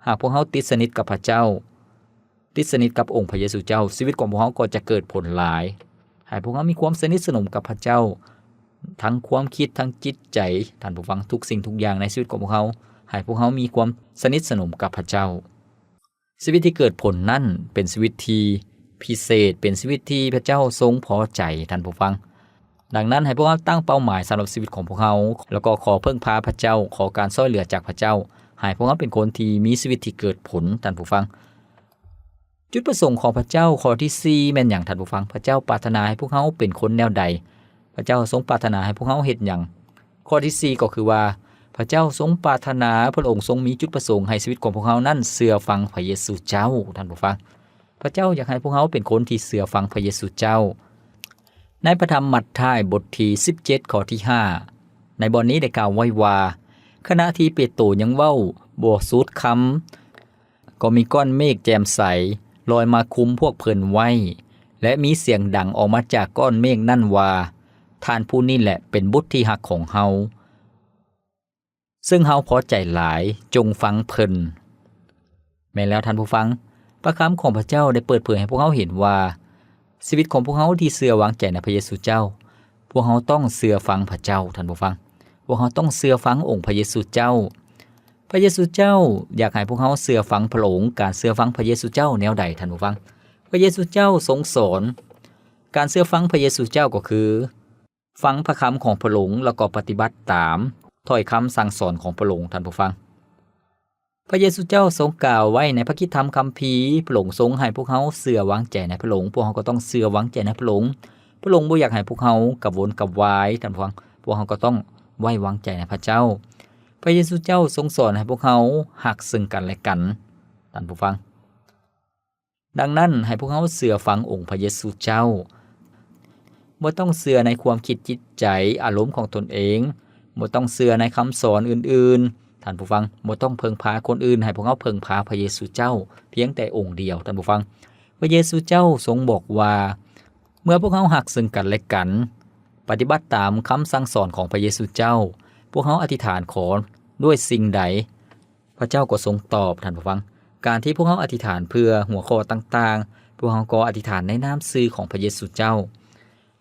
ຫາກພວກເຮົາຕິດສະໜິດກັບພະເຈົ້າ, ຕິດສະໜິດກັບອົງພະເຢຊູເຈົ້າ, ຊີວິດຂອງພວກເຮົາກໍຈະເກີດຜົນຫຼາຍ. ໃຫ້ພວກເຮົາມີຄວາມສະໜິດສະໜົມກັບພະເຈົ້າ, ທັງຄວາມຄິດ, ທັງຈິດໃຈ, ທ່ານຜູ້ຟັງ, ທຸກສິ່ງທຸກຢ່າງໃນຊີວິດຂອງພວກເຮົາ, ໃຫ້ພວກເຮົາມີຄວາມສະໜິດສະໜົມກັບພະເຈົ້າ. ຊີວິດທີ່ເກີດຜົນນັ້ນເປັນຊີວິດທີ່ພິເສດ, ເປັນຊີວິດທີ່ພະເຈົ້າຊົງພໍໃຈ, ທ່ານຜູ້ຟັງ. ດັ່ງນັ້ນ, ໃຫ້ພວກເຮົາຕັ້ງເປົ້າໝາຍສຳລັບຊີວິດຂອງພວກເຮົາ, ແລ້ວກໍຂໍເພິ່ງພາພະເຈົ້າ, ຂໍການຊ່ອຍເຫຼືອຈາກພະເຈົ້າ, ໃຫ້ພວກເຮົາເປັນຄົນທີ່ມີຊີວິດທີ່ເກີດຜົນ, ທ່ານຜູ້ຟັງ. ຈຸດປະສົງຂອງພະເຈົ້າຂໍ້ທີສີ່ແມ່ນຫຍັງ, ທ່ານຜູ້ຟັງ? ພະເຈົ້າປາດຖະໜາໃຫ້ພວກເຮົາເປັນຄົນແນວໃດ? ພະເຈົ້າຊົງປາດຖະໜາໃຫ້ພວກເຮົາເຮັດຫຍັງ? ຂໍ້ທີສີ່ກໍຄືວ່າ ພະເຈົ້າຊົງປາດຖະໜາ, ພະອົງຊົງມີຈຸດປະສົງໃຫ້ຊີວິດຂອງພວກເຮົານັ້ນເຊື່ອຟັງພະເຢຊູເຈົ້າ, ທ່ານຜູ້ຟັງ. ພະເຈົ້າຢາກໃຫ້ພວກເຮົາເປັນຄົນທີ່ເຊື່ອຟັງພະເຢຊູເຈົ້າ. ໃນພະທຳມັດທາຍບົດທີສິບເຈັດ ຂໍ້ທີຫ້າ ໃນບ່ອນນີ້ໄດ້ກ່າວໄວ້ວ່າ ຂະນະທີ່ເປໂຕຍັງເວົ້າບໍ່ສຸດຄຳ ກໍມີກ້ອນເມກແຈ່ມໃສລອຍມາຄຸມພວກເພິ່ນໄວ້ ແລະ ມີສຽງດັງອອກມາຈາກກ້ອນເມກນັ້ນວ່າ ທ່ານຜູ້ນີ້ແຫຼະເປັນບຸດທີ່ຮັກຂອງເຮົາ ເຊິ່ງເຮົາພໍໃຈຫຼາຍ, ຈົ່ງຟັງເພິ່ນ. ແມ່ນແລ້ວທ່ານຜູ້ຟັງ, ພະຄຳຂອງພະເຈົ້າໄດ້ເປີດເຜີຍໃຫ້ພວກເຮົາເຫັນວ່າ ຊີວິດຂອງພວກເຮົາທີ່ເຊື່ອວາງໃຈໃນພະເຢຊູເຈົ້າ, ພວກເຮົາຕ້ອງເຊື່ອຟັງພະເຈົ້າ, ທ່ານຜູ້ຟັງ. ພວກເຮົາຕ້ອງເຊື່ອຟັງອົງພະເຢຊູເຈົ້າ. ພະເຢຊູເຈົ້າຢາກໃຫ້ພວກເຮົາເຊື່ອຟັງພະອົງ. ການເຊື່ອຟັງພະເຢຊູເຈົ້າແນວໃດ, ທ່ານຜູ້ຟັງ? ພະເຢຊູເຈົ້າຊົງສອນ, ການເຊື່ອຟັງພະເຢຊູເຈົ້າກໍຄື ຟັງພະຄຳຂອງພະອົງ ແລ້ວກໍປະຕິບັດຕາມຖ້ອຍຄຳສັ່ງສອນຂອງພະອົງ, ທ່ານຜູ້ຟັງ. ພະເຢຊູເຈົ້າຊົງກ່າວໄວ້ໃນພະກິດທຳຄຳພີ, ພະອົງຊົງໃຫ້ພວກເຮົາເຊື່ອວາງໃຈໃນພະອົງ, ພວກເຮົາກໍຕ້ອງເຊື່ອວາງໃຈໃນພະອົງ. ພະອົງບໍ່ຢາກໃຫ້ພວກເຮົາກະວົນກະວາຍ, ທ່ານຜູ້ຟັງ, ພວກເຮົາກໍຕ້ອງໄວ້ວາງໃຈໃນພະເຈົ້າ. ພະເຢຊູເຈົ້າຊົງສອນໃຫ້ພວກເຮົາຮັກເຊິ່ງກັນແລະກັນ, ທ່ານຜູ້ຟັງ. ດັ່ງນັ້ນ, ໃຫ້ພວກເຮົາເຊື່ອຟັງອົງພະເຢຊູເຈົ້າ. ບໍ່ຕ້ອງເຊື່ອໃນຄວາມຄິດຈິດໃຈ, ອາລົມຂອງຕົນເອງ, ບໍ່ຕ້ອງເຊື່ອໃນຄຳສອນອື່ນໆ, ທ່ານຜູ້ຟັງ, ບໍ່ຕ້ອງເພິ່ງພາຄົນອື່ນ, ໃຫ້ພວກເຮົາເພິ່ງພາພະເຢຊູເຈົ້າພຽງແຕ່ອົງດຽວ, ທ່ານຜູ້ຟັງ. ພະເຢຊູເຈົ້າຊົງບອກວ່າ ເມື່ອພວກເຮົາຮັກເຊິ່ງກັນແລະກັນ, ປະຕິບັດຕາມຄຳສັ່ງສອນຂອງພະເຢຊູເຈົ້າ, ພວກເຮົາອະທິຖານຂໍດ້ວຍສິ່ງໃດ, ພະເຈົ້າກໍຊົງຕອບ, ທ່ານຜູ້ຟັງ. ການທີ່ພວກເຮົາອະທິຖານເພື່ອຫົວຂໍ້ຕ່າງໆ, ພວກເຮົາກໍອະທິຖານໃນນາມຊື່ຂອງພະເຢຊູເຈົ້າ.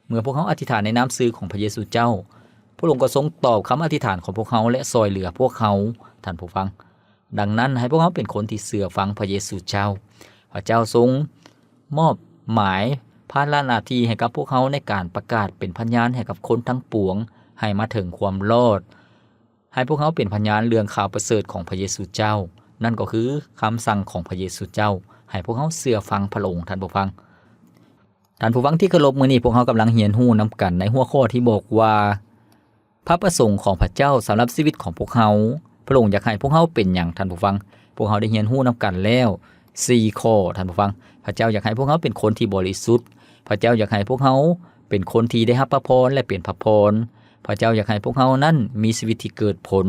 ເມື່ອພວກເຮົາອະທິຖານໃນນາມຊື່ຂອງພະເຢຊູເຈົ້າ, ພະອົງກໍຊົງຕອບຄຳອະທິຖານຂອງພວກເຮົາ ແລະ ຊ່ອຍເຫຼືອພວກເຮົາ, ທ່ານຜູ້ຟັງ. ດັ່ງນັ້ນ, ໃຫ້ພວກເຮົາເປັນຄົນທີ່ເຊື່ອຟັງພະເຢຊູເຈົ້າ. ພະເຈົ້າຊົງມອບໝາຍພາລະໜ້າທີ່ໃຫ້ກັບພວກເຮົາໃນການປະກາດເປັນພະຍານໃຫ້ກັບຄົນທັງປວງ ໃຫ້ມາເຖິງຄວາມລອດ. ໃຫ້ພວກເຮົາເປັນພະຍານເລື່ອງຂ່າວປະເສີດຂອງພະເຢຊູເຈົ້າ, ນັ້ນກໍຄືຄຳສັ່ງຂອງພະເຢຊູເຈົ້າ, ໃຫ້ພວກເຮົາເຊື່ອຟັງພະອົງ, ທ່ານຜູ້ຟັງ. ທ່ານຜູ້ຟັງທີ່ເຄົາລົບ, ມື້ນີ້ພວກເຮົາກຳລັງຮຽນຮູ້ນຳກັນໃນຫົວຂໍ້ທີ່ບອກວ່າ ພະປະສົງຂອງພະເຈົ້າສຳລັບຊີວິດຂອງພວກເຮົາ. ພະອົງຢາກໃຫ້ພວກເຮົາເປັນຫຍັງ, ທ່ານຜູ້ຟັງ? ພວກເຮົາໄດ້ຮຽນຮູ້ນຳກັນແລ້ວສີ່ຂໍ້, ທ່ານຜູ້ຟັງ. ພະເຈົ້າຢາກໃຫ້ພວກເຮົາເປັນຄົນທີ່ບໍລິສຸດ. ພະເຈົ້າຢາກໃຫ້ພວກເຮົາເປັນຄົນທີ່ໄດ້ຮັບພະພອນ ແລະ ເປັນພະພອນ. ພະເຈົ້າຢາກໃຫ້ພວກເຮົານັ້ນມີຊີວິດທີ່ເກີດຜົນ.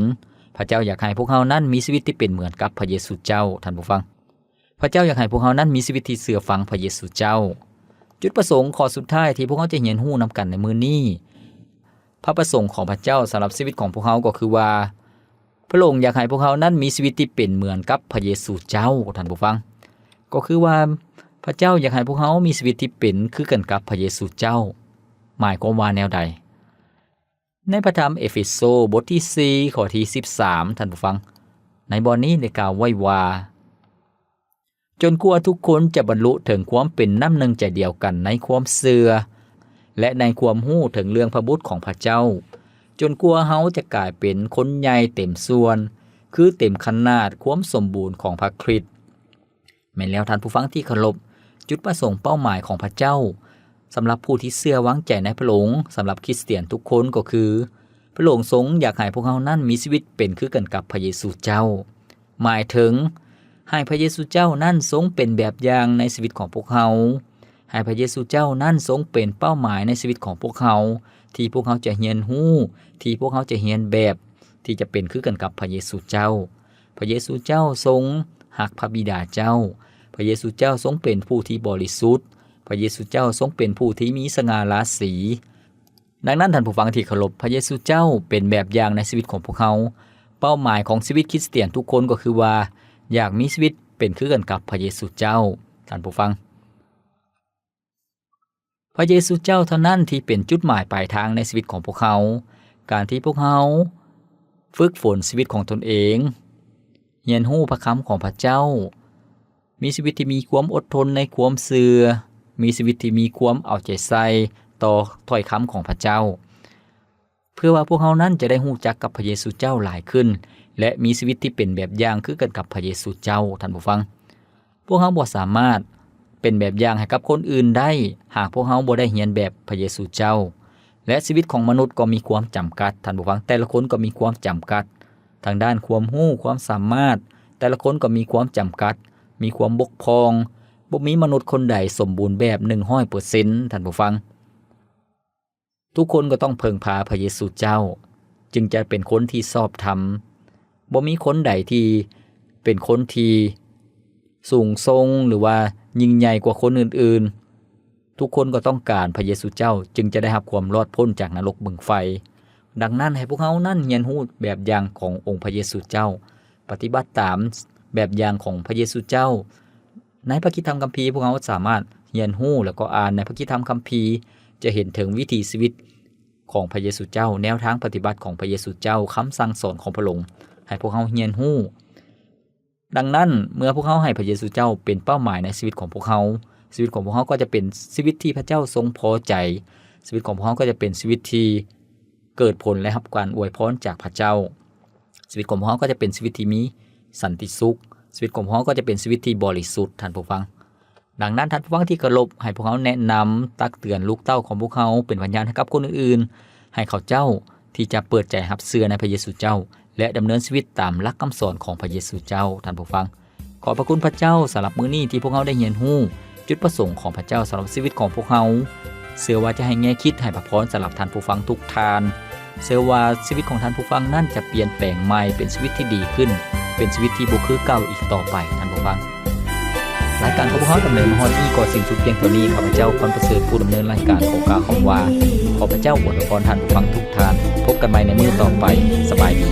ພະເຈົ້າຢາກໃຫ້ພວກເຮົານັ້ນມີຊີວິດທີ່ເປັນເໝືອນກັບພະເຢຊູເຈົ້າ, ທ່ານຜູ້ຟັງ. ພະເຈົ້າຢາກໃຫ້ພວກເຮົານັ້ນມີຊີວິດທີ່ເຊື່ອຟັງພະເຢຊູເຈົ້າ. ຈຸດປະສົງຂໍ້ສຸດທ້າຍທີ່ພວກເຮົາຈະຮຽນຮູ້ນຳກັນໃນມື້ນີ້, ພະປະສົງຂອງພະເຈົ້າສຳລັບຊີວິດຂອງພວກເຮົາກໍຄືວ່າ ພະອົງຢາກໃຫ້ພວກເຮົານັ້ນມີຊີວິດທີ່ເປັນເໝືອນກັບພະເຢຊູເຈົ້າ, ທ່ານຜູ້ຟັງ. ກໍຄືວ່າ ພະເຈົ້າຢາກໃຫ້ພວກເຮົາມີຊີວິດທີ່ເປັນຄືກັນກັບພະເຢຊູເຈົ້າ. ໝາຍຄວາມວ່າແນວໃດ? ໃນພະທຳເອເຟໂຊ ບົດທີສີ່ ຂໍ້ທີສິບສາມ, ທ່ານຜູ້ຟັງ, ໃນບ່ອນນີ້ໄດ້ກ່າວໄວ້ວ່າ ຈົນກວ່າທຸກຄົນຈະບັນລຸເຖິງຄວາມເປັນນ້ຳໜຶ່ງໃຈດຽວກັນໃນຄວາມເຊື່ອ ແລະ ໃນຄວາມຮູ້ເຖິງເລື່ອງພະບຸດຂອງພະເຈົ້າ, ຈົນກວ່າເຮົາຈະກາຍເປັນຄົນໃຫຍ່ເຕັມສ່ວນ, ຄືເຕັມຂະໜາດຄວາມສົມບູນຂອງພະຄຣິດ. ແມ່ນແລ້ວທ່ານຜູ້ຟັງທີ່ເຄົາລົບ, ຈຸດປະສົງເປົ້າໝາຍຂອງພະເຈົ້າ ສຳລັບຜູ້ທີ່ເຊື່ອວາງໃຈໃນພະອົງ, ສຳລັບຄຣິສຕຽນທຸກຄົນກໍຄື ພະອົງຊົງຢາກໃຫ້ພວກເຮົານັ້ນມີຊີວິດເປັນຄືກັນກັບພະເຢຊູເຈົ້າ. ໝາຍເຖິງ ໃຫ້ພະເຢຊູເຈົ້ານັ້ນຊົງເປັນແບບຢ່າງໃນຊີວິດຂອງພວກເຮົາ, ໃຫ້ພະເຢຊູເຈົ້ານັ້ນຊົງເປັນເປົ້າໝາຍໃນຊີວິດຂອງພວກເຮົາ, ທີ່ພວກເຮົາຈະຮຽນຮູ້, ທີ່ພວກເຮົາຈະຮຽນແບບ, ທີ່ຈະເປັນຄືກັນກັບພະເຢຊູເຈົ້າ. ພະເຢຊູເຈົ້າຊົງຮັກພະບິດາເຈົ້າ. ພະເຢຊູເຈົ້າຊົງເປັນຜູ້ທີ່ບໍລິສຸດ. ພະເຢຊູເຈົ້າຊົງເປັນຜູ້ທີ່ມີສະຫງ່າລາສີ. ດັ່ງນັ້ນ, ທ່ານຜູ້ຟັງທີ່ເຄົາລົບ, ພະເຢຊູເຈົ້າເປັນແບບຢ່າງໃນຊີວິດຂອງພວກເຮົາ. ເປົ້າໝາຍຂອງຊີວິດຄຣິສຕຽນທຸກຄົນກໍຄືວ່າ ຢາກມີຊີວິດເປັນຄືກັນກັບພະເຢຊູເຈົ້າ. ທ່ານຜູ້ຟັງ, ພະເຢຊູເຈົ້າເທົ່ານັ້ນທີ່ເປັນຈຸດໝາຍປາຍທາງໃນຊີວິດຂອງພວກເຮົາ. ການທີ່ພວກເຮົາຝຶກຝົນຊີວິດຂອງຕົນເອງ, ຮຽນຮູ້ພະຄຳຂອງພະເຈົ້າ, ມີຊີວິດທີ່ມີຄວາມອົດທົນໃນຄວາມເຊື່ອ, ມີຊີວິດທີ່ມີຄວາມເອົາໃຈໃສ່ຕໍ່ຖ້ອຍຄຳຂອງພະເຈົ້າ, ເພື່ອວ່າພວກເຮົານັ້ນຈະໄດ້ຮູ້ຈັກກັບພະເຢຊູເຈົ້າຫຼາຍຂຶ້ນ ແລະ ມີຊີວິດທີ່ເປັນແບບຢ່າງຄືກັນກັບພະເຢຊູເຈົ້າ, ທ່ານຜູ້ຟັງ. ພວກເຮົາບໍ່ສາມາດເປັນແບບຢ່າງໃຫ້ກັບຄົນອື່ນໄດ້ ຫາກພວກເຮົາບໍ່ໄດ້ຮຽນແບບພະເຢຊູເຈົ້າ. ແລະ ຊີວິດຂອງມະນຸດກໍມີຄວາມຈຳກັດ, ທ່ານຜູ້ຟັງ, ແຕ່ລະຄົນກໍມີຄວາມຈຳກັດ ທາງດ້ານຄວາມຮູ້, ຄວາມສາມາດ, ແຕ່ລະຄົນກໍມີຄວາມຈຳກັດ, ມີຄວາມບົກຜ່ອງ, ບໍ່ມີມະນຸດຄົນໃດສົມບູນແບບໜຶ່ງຮ້ອຍເປີເຊັນ ທ່ານຜູ້ຟັງ. ທຸກຄົນກໍຕ້ອງເພິ່ງພາພະເຢຊູເຈົ້າ ຈຶ່ງຈະເປັນຄົນທີ່ຊອບທຳ. ບໍ່ມີຄົນໃດທີ່ເປັນຄົນທີ່ສູງສົ່ງ ຫຼືວ່າຍິ່ງໃຫຍ່ກວ່າຄົນອື່ນໆ. ທຸກຄົນກໍຕ້ອງການພະເຢຊູເຈົ້າ ຈຶ່ງຈະໄດ້ຮັບຄວາມລອດພົ້ນຈາກນະລົກບຶງໄຟ. ດັ່ງນັ້ນ, ໃຫ້ພວກເຮົານັ້ນຮຽນຮູ້ແບບຢ່າງຂອງອົງພະເຢຊູເຈົ້າ, ປະຕິບັດຕາມແບບຢ່າງຂອງພະເຢຊູເຈົ້າ. ໃນພະກິດທຳຄຳພີ, ພວກເຮົາສາມາດຮຽນຮູ້ ແລ້ວກໍອ່ານໃນພະກິດທຳຄຳພີ ຈະເຫັນເຖິງວິຖີຊີວິດຂອງພະເຢຊູເຈົ້າ, ແນວທາງປະຕິບັດຂອງພະເຢຊູເຈົ້າ, ຄຳສັ່ງສອນຂອງພະອົງ ໃຫ້ພວກເຮົາຮຽນຮູ້. ດັ່ງນັ້ນ, ເມື່ອພວກເຮົາໃຫ້ພະເຢຊູເຈົ້າເປັນເປົ້າໝາຍໃນຊີວິດຂອງພວກເຮົາ, ຊີວິດຂອງພວກເຮົາກໍຈະເປັນຊີວິດທີ່ພະເຈົ້າຊົງພໍໃຈ, ຊີວິດຂອງພວກເຮົາກໍຈະເປັນຊີວິດທີ່ເກີດຜົນ ແລະ ຮັບການອວຍພອນຈາກພະເຈົ້າ. ຊີວິດຂອງພວກເຮົາກໍຈະເປັນຊີວິດທີ່ມີສັນຕິສຸກ, ຊີວິດຂອງພວກເຮົາກໍຈະເປັນຊີວິດທີ່ບໍລິສຸດ, ທ່ານຜູ້ຟັງ. ດັ່ງນັ້ນ, ທ່ານຜູ້ຟັງທີ່ເຄົາລົບ, ໃຫ້ພວກເຮົາແນະນຳ, ຕັກເຕືອນລູກເຕົ້າຂອງພວກເຮົາເປັນພະຍານໃຫ້ກັບຄົນອື່ນໆ, ໃຫ້ເຂົາເຈົ້າທີ່ຈະເປີດໃຈຮັບເຊື່ອໃນພະເຢຊູເຈົ້າ ແລະ ດຳເນີນຊີວິດຕາມຫຼັກຄຳສອນຂອງພະເຢຊູເຈົ້າ, ທ່ານຜູ້ຟັງ. ຂອບພະຄຸນພະເຈົ້າສຳລັບມື້ນີ້ທີ່ພວກເຮົາໄດ້ຮຽນຮູ້ຈຸດປະສົງຂອງພະເຈົ້າສຳລັບຊີວິດຂອງພວກເຮົາ. ເຊື່ອວ່າຈະໃຫ້ແງ່ຄິດ, ໃຫ້ພະພອນສຳລັບທ່ານຜູ້ຟັງທຸກທ່ານ. ເຊື່ອວ່າຊີວິດຂອງທ່ານຜູ້ຟັງນັ້ນຈະປ່ຽນແປງໃໝ່ເປັນຊີວິດທີ່ດີຂຶ້ນ, ເປັນຊີວິດທີ່ບໍ່ຄືເກົ່າອີກຕໍ່ໄປ, ທ່ານຜູ້ຟັງ. ລາຍການຂອງພວກເຮົາດຳເນີນມາຮອດນີ້ກໍສິ້ນສຸດພຽງເທົ່ານີ້. ຂ້າພະເຈົ້າ ພອນປະເສີດ ຜູ້ດຳເນີນລາຍການ ຂໍກ່າວຄຳວ່າ ຂໍພະເຈົ້າອວຍພອນທ່ານຜູ້ຟັງທຸກທ່ານ. ພົບກັນໃໝ່ໃນມື້ຕໍ່ໄປ. ສະບາຍດີ.